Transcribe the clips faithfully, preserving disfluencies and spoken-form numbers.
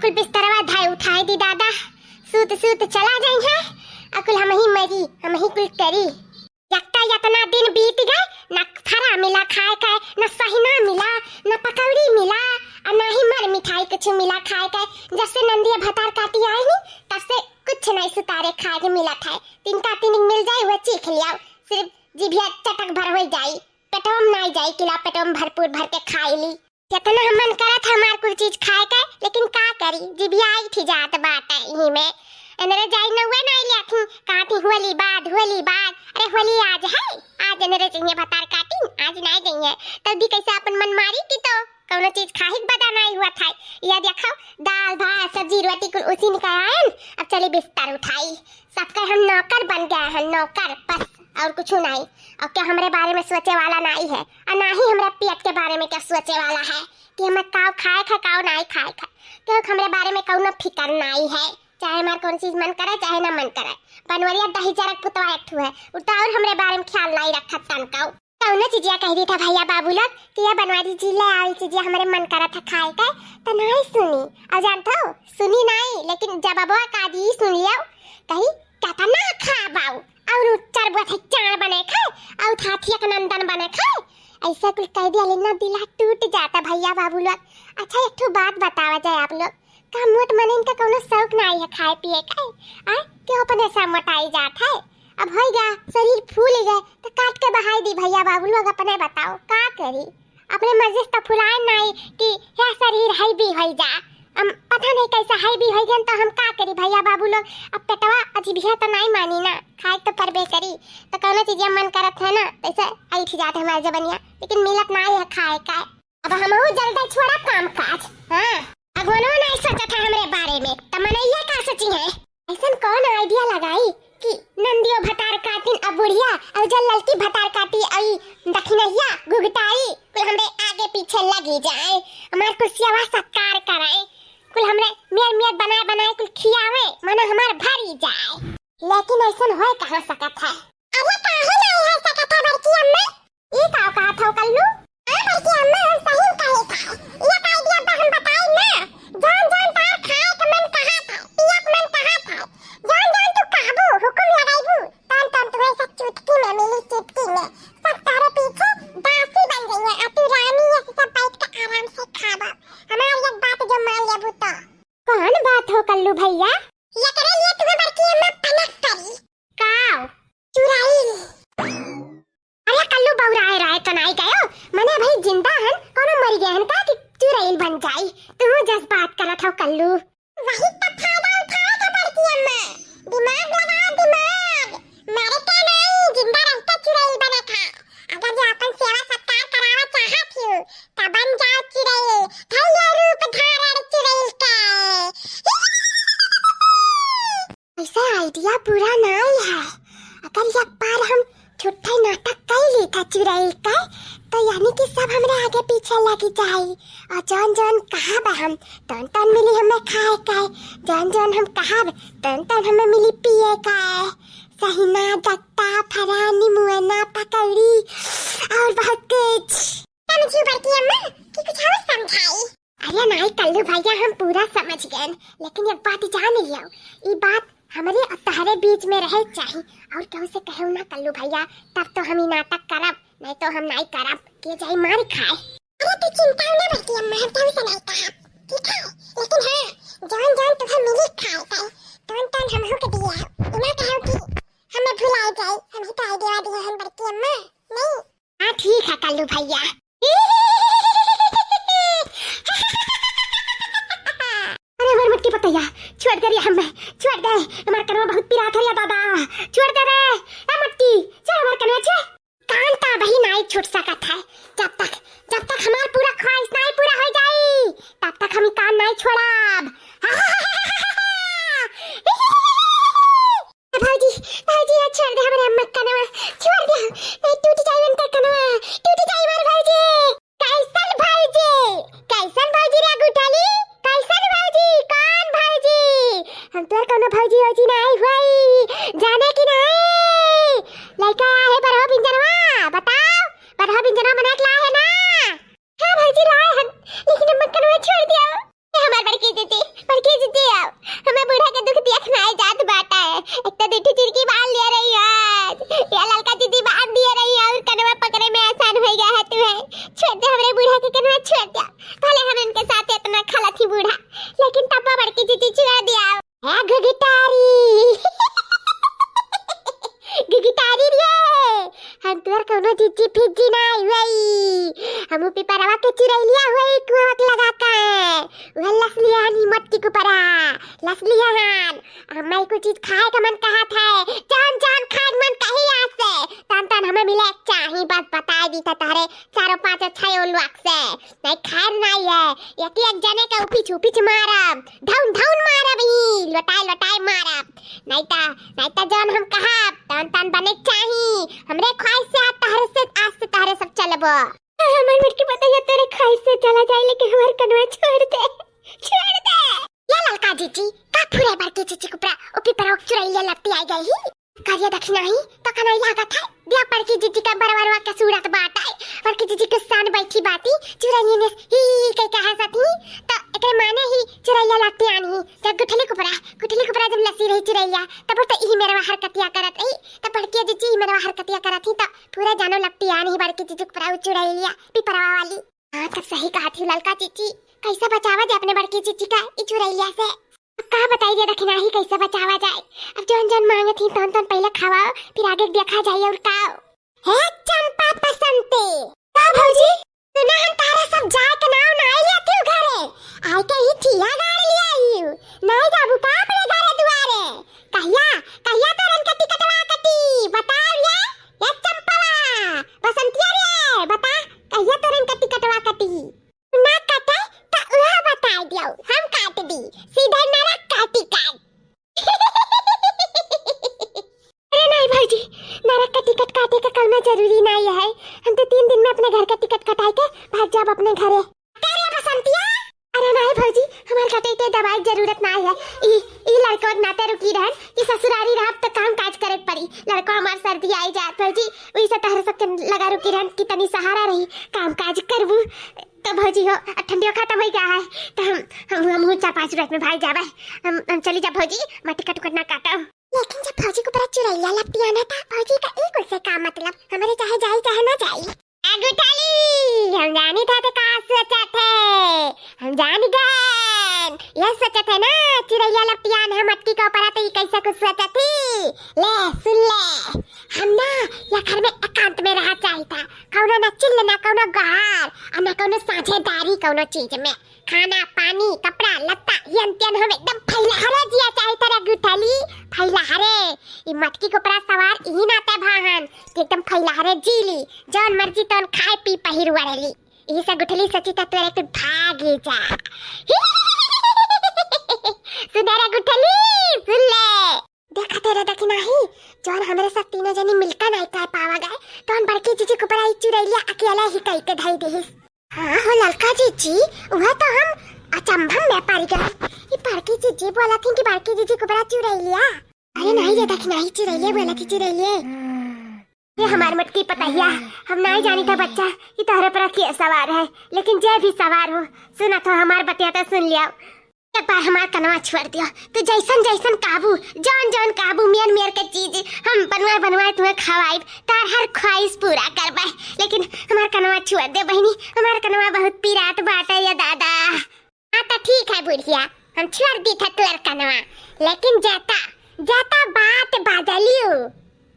कुल बिस्तरवा धाय उठाए दी दादा, सूत सूत चला जाई है, अकुल हम ही मरी, हम ही कुल करी। एक तो इतना दिन बीत गए, ना फरा मिला खाए का, ना सहिना मिला, ना पकौड़ी मिला, और ना ही मर मिठाई कुछ मिला खाए का। जब से नंदिया भतार काटी आई नी, तब से कुछ नहीं सुतारे खाए के मिला था। तिनका तिनिक मिल जाए, वह चीख लियाओ, सिर्फ जिभिया चटक भर हो जाई, पेटवा में नहीं जाई, किला पेटवा में भरपूर भर के खाई ली। जितना मन करत है हमार कुल चीज खाए के, लेकिन का करी, जिभिया आई थी जात बाटे इही में। एनरे जाई नउए नाई लियाथी, कहती होली बाद, होली बाद। अरे होली आज है, आज एनरे चाहिए भतार काटिन, आज नाई जइए। तब भी कैसे अपन मन मारी की तो कौनो चीज खाही के बदा नाई हुआ था। यह देखो, दाल भात सब्जी रोटी कुल उसी निकाल आयन, अब चली बिस्तर उठाई। सबके हम नौकर बन गए हैं, नौकर बस, और कुछ नहीं। और क्या हमरे बारे में सोचे वाला नहीं है, और ना ही हमरा पेट के बारे में क्या सोचे वाला है कि हमें काव खाए खा, काव नहीं खाए खा। क्यों हमरे बारे में कौनो फिकर नहीं है, चाहे हमार कौन चीज मन करे चाहे ना मन करे। बनवरिया दही जरक पुतवा एक ठू है, उ तो और हमरे बारे में ख्याल नहीं रखत तन काव। कौनो चीजिया कह दी था भैया बाबू लोग कि ये बनवारी जी ले आई चीजिया हमरे मन करत है खाए के, तो नहीं सुनी। और जानत हो, सुनी नहीं, लेकिन जब अब का दी सुन लियो, कही, "केतना खाबाऊ, और चरबत है चार बने खाए, और हाथी एक नंदन बने खाए।" ऐसा कुल कह दिया, लेना दिला टूट जाता भैया बाबू लोग। अच्छा, एक ठो बात बतावा जाए आप लोग, का मोट मनइन का कौनो शौक ना आई है खाए पिए का? आ, क्यों अपने सब मोटाई जात है? अब होई गा, शरीर फूल गए, तो काट के बहाई दी भैया बाबू लोग, अपने बताओ का करी? अपने मर्जी से तो फुलाए नाई कि हे शरीर हैवी होई जा। हम पता नहीं कैसा हैवी होई गन, तो हम का करी भैया बाबू लोग? अब पेटवा अजीबिया तो नहीं मानी ना, खाए तो परबे करी। तो कौनो चीजिया मन करत है ना, तैसे ऐठ जात हमारे जबनिया, लेकिन मिलत नाई है खाए का। अब हमहू जल्दी छोड़ा काम काज। हाँ, भगवानो नहीं सोचत है हमरे बारे में, त मनैया का सोची है? ऐसन कौन आइडिया लगाई कि नंदियो भतार काटिन अब बुढ़िया, और जल ललकी भतार काटी, आई दखिनहिया गुगटाई, कुल हमरे आगे पीछे लगी जाए, हमार कुल सेवा सत्कार कराए, कुल हमरे मेर मेर बनाए बनाए कुल खियावे, मन हमार भरी जाए। लेकिन ऐसन होए कहाँ सकत है? अरे काहे नहीं हो सकत है बड़की अम्मा? ई का कहत हो कल्लू? हाँ बड़की अम्मा, हम सही कहे था। ये आइडिया बा हम बताई ना। जौन जौन तार खाए के मन कहा था, पिए के मन कहा था, जौन जौन तू कहबू, हुकुम लगाइबू, तौन तौन तुम्हें सब चुटकी में मिली, चुटकी में। सब तारे पीछे दासी बन गई है, आ तू रानी है, सब बैठ के आराम से खाबो। हमारी एक बात जो मान लेबू तो। कौन बात हो कल्लू भैया? ये करे लिए तुम्हें बड़की अम्मा पनक परी। काव? चुड़ैल। अरे कल्लू बौराए रहे तो नाई गयो, मने भाई जिंदा हन, कोनो मर गए हन का कि चुड़ैल बन जाई? तू जस बात करत हो कल्लू। वही तो फायदा उठाए का बड़की अम्मा, दिमाग लगा दिमाग, मरे के नहीं जिंदा रहते चुड़ैल बने था। अगर जो अपन सेवा सत्कार करावा चाहत हो, तो बन जाओ चुड़ैल, धैया रूप धारण चुड़ैल के। ऐसा आइडिया बुरा नाई है। अगर एक बार हम झूठे नाटक कर ली था चुड़ैल का, तो यानी कि सब हमरे आगे पीछे लगी जाई। और जौन जौन कहब हम, तौन तौन मिली हमें खाए का। जौन जौन हम कहब, तौन तौन हमें मिली पिए का। सहिना, जत्ता, फरानी, मुआना, पकौड़ी और बहुत कुछ। समझी बड़की अम्मा कि कुछ और समझाई? अरे नाई कल्लू भैया, हम पूरा समझ गए, लेकिन एक बात जान लियो, ई बात हमरे और तहरे बीच में रहे चाही, और केहू से कहेउ ना कल्लू भैया, तब तो हम ई नाटक करब, नहीं तो हम नाई करब, के जाई मार खाए। अरे तू चिंता ना बड़की अम्मा, हम केहू से नाई कहब, ठीक है? लेकिन हाँ, जौन जौन तुम्हें मिली खाए के, तौन तौन हमहू के दिया, इना कहो कि हमें भुलाए जाए, हम ही तो आइडिया दिए हैं बड़की अम्मा, नहीं? हाँ, ठीक है कल्लू भैया। अरे हमार मटकी पतैया, छोड़ दे रे हमें, छोड़ दे। हमार कनवा बहुत पिरात है रे दादा, छोड़ दे रे। ए मटकी, छोड़ हमार कनवा, छोड़। कान तो अबही नाई छूट सकत है, जब तक, जब तक हमार पूरा ख्वाहिश नाई पूरा हो जाई, तब तक हम ई कान नाई छोड़ब। भौजी, भौजी, ये छोड़ दे हमरे अम्मा के कनवा, छोड़ दे, नहीं टूट जाई उनका कनवा, टूट जाई हमार भौजी। कैसन भौजी, कैसन भौजी रे गुठली, कैसन भौजी, कौन भौजी? हम तोर कौनो भौजी वौजी नहीं हुई, जाने कि नहीं? लइका आए बरहो बिंजनवा, बताओ, बरहो बिंजनवा बना के लाए है ना? हाँ भौजी लाए हन, लेकिन अम्मा कनवा छोड़ दिया। ए हमार बड़की दीदी, बड़की दीदी, आओ, हमें बूढ़ा के दुख देख नाई जात बाटा है। एक तो दू ठो चुरकी बांध लिया रही आज, या ललका दीदी बांध दिया रही और कनवा पकड़े में आसान हो गया है तुम्हें। छोड़ दे हमरे बूढ़ा के, कनवा छोड़ दे। भले हम इनके साथ इतना खलत ही बूढ़ा, लेकिन तब्बा बड़की दीदी चुरा दिया। ए घुघुटारी। घुघुटारी रे, हम तोर कौनो जिज्जी फिज्जी ना हुई। हम ऊ पिपरवा के चुरैलिया हुई कुआं के लगा के। वह लस लिया हन ई मटकी के ऊपरा। लस लिया हन। हमें कुछ चीज खाए का मन कहत है। जान जान खाए का मन कही आज से। तन तन हमें मिले चाही, बस बताए दी था तहरे चारों पाँच अच्छा उलवाक से। नहीं खैर नहीं है, एक एक जने के उपिच उपिच मारब, धौन धौन मारब ही, लोटाए लोटाए मारब। नहीं ता, नहीं ता जौन हम कहब, तौन तौन बने चाही। हमरे ख्वाहिश से आज तहरे से, आज से तहरे सब चलबो। हमार मटकी पतैया तेरे ख्वाहिश से चला जाए, लेकिन हमार कनवा छोड़ दे, छोड़ दे। या ललका जीजी, का फुरे बड़की जीजी कुपरा, उपी पर चुरैलिया लपटी आई गई ही। करिया दखिनाही, तो कनई लागत है, दिया बड़की जीजी के बरवरवा के सूरत बाटे। बड़की जीजी के सान बैठी बाटी, चुरैलिया ने ही, ही, ही कह कहा सती, तो एकरे माने ही चुरैलिया लाती आनी ही। जब गुठली कुपरा, गुठली कुपरा जब लसी रही चुरैलिया, तब तो इही मेरवा हरकतिया करत रही, तब बड़की जीजी ही मेरवा हरकतिया करत ही, तो पूरा जानो लपटी आनी ही बड़की जीजी कुपरा उ चुरैलिया, पिपरवा वाली। हाँ, तब सही कहा थी ललका जीजी, कैसे बचावा जाए अपने बड़की जीजी का ई चुरैलिया से? अब का बताई रे दखिनाही, कैसे बचावा जाए? अब जौन जौन मांगत ही तौन तौन पहले खवाओ, फिर आगे देखा जाए और का। हे चंपा बसंती। का भौजी? सुना हम तारे सब जाए के नाव ना लेती हूँ घरे। आए के ही ठिया गाड़ लिया ही। नहीं जाबू का अपने घरे दुआरे? कहिया, कहिया तोरन का टिकटवा कटी? बताओ ये, ये चंपवा, बसंतिया रे, बता, कहिया तोरन का टिकटवा कटी? ना कटे, त उहे बताई दियो, हम काट दी, सीधे नरक का टिकट। अरे नहीं भौजी, नरक का टिकट काटे का कौनो जरूरी नहीं है। हम तो तीन दिन में अपने घर का टिकट कटाई के भाग जाब अपने घरे। का रे बसंतिया? अरे नहीं भौजी, हमार कटे के दवाई जरूरत नहीं है। ई, ई लड़कवा के नाते रुकी रहन, ई ससुरारी रहब तो काम काज करे के पड़ी। लड़कवा हमार सर्दी आई जात भौजी, वही से तहरे सबके लगा रुकी रहन कि तनी सहारा रही, काम काज करबू। तो भौजी हो, अब ठंडियो खत्म हो गया है, तो हम, हम, हम, हम चार पाँच मिनट में भाग जाबे। हम, हम चली जा भौजी, मैं टिकट उकट ना काटो। लेकिन जब भौजी के ऊपर चुरैलिया लपटियाना था, भौजी का एक उससे का मतलब, हमारे चाहे जाई चाहे ना जाई। ए गुठली, हम जानी था तो का सोचा थे, हम जान गए। ये सोचा थे ना, चुरैलिया लपटियान है मटकी के ऊपर, तो ये कैसे कुछ सोचा थी। ले, सुन ले, हम ना या घर में एकांत में रहा चाहिए था, कौनो ना चिल्ल, ना कौनो गहार, और ना कौनो साझेदारी कौनो चीज में। खाना, पानी, कपड़ा, लत्ता, हियन तियन हम एकदम फैलहरे जिया चाहे तेरे गुठली, फैलहरे। ई मटकी के ऊपरा सवार इही नाते भाहन कि एकदम फैलहरे जी ली, जौन मर्जी तौन खाए पी पहिर वरेली। इही से गुठली सोची त तोरे तू भागी जा। सुन रे गुठली, सुन ले। देखा तेरे दखिनाही, जौन हमरे सब तीनों जनी मिलकर नहीं कर पावा गए, तौन बड़की जीजी के ऊपरा ई चुरैलिया अकेले ही कई के धई दिहिस। हाँ हो ललका जीजी, उहे तो हम अचंभन में पड़ गए। ई बड़की जीजी बोला थी कि बड़की जीजी के ऊपरा चुरैलिया। अरे नहीं रे दखिनाही, चुरैलिया बोला थी, चुरैलिया। ये हमार मटकी पतहिया, हम नहीं जानी था बच्चा, ये तोहरे पर के सवार है, लेकिन जे भी सवार हो, सुना तो हमार बतिया तो सुन लिया। एक बार हमार कनवा छोड़ दियो, तू जैसन जैसन काबू, जौन जौन काबू, मेर मेर के चीज हम बनवाए बनवाए तुम्हें खवाइब, तार हर ख्वाहिश पूरा करबे, लेकिन हमार कनवा छोड़ दे बहिनी, हमार कनवा बहुत पिरात बाटे ये दादा। हाँ तो ठीक है बुढ़िया, हम छोड़ दी था तोर कनवा, लेकिन जाता जाता बात बदलियो,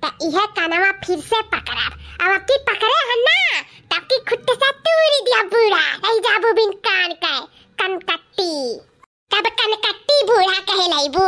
त इहे कनवा फिर से पकड़ब। अब अबकी पकड़े हन ना, तब की खुट्टे से तूरी दिया बूढ़ा, रह जाबू बिन कान के, कनकट्टी। तब कनकट्टी बूढ़ा कहे लइबू।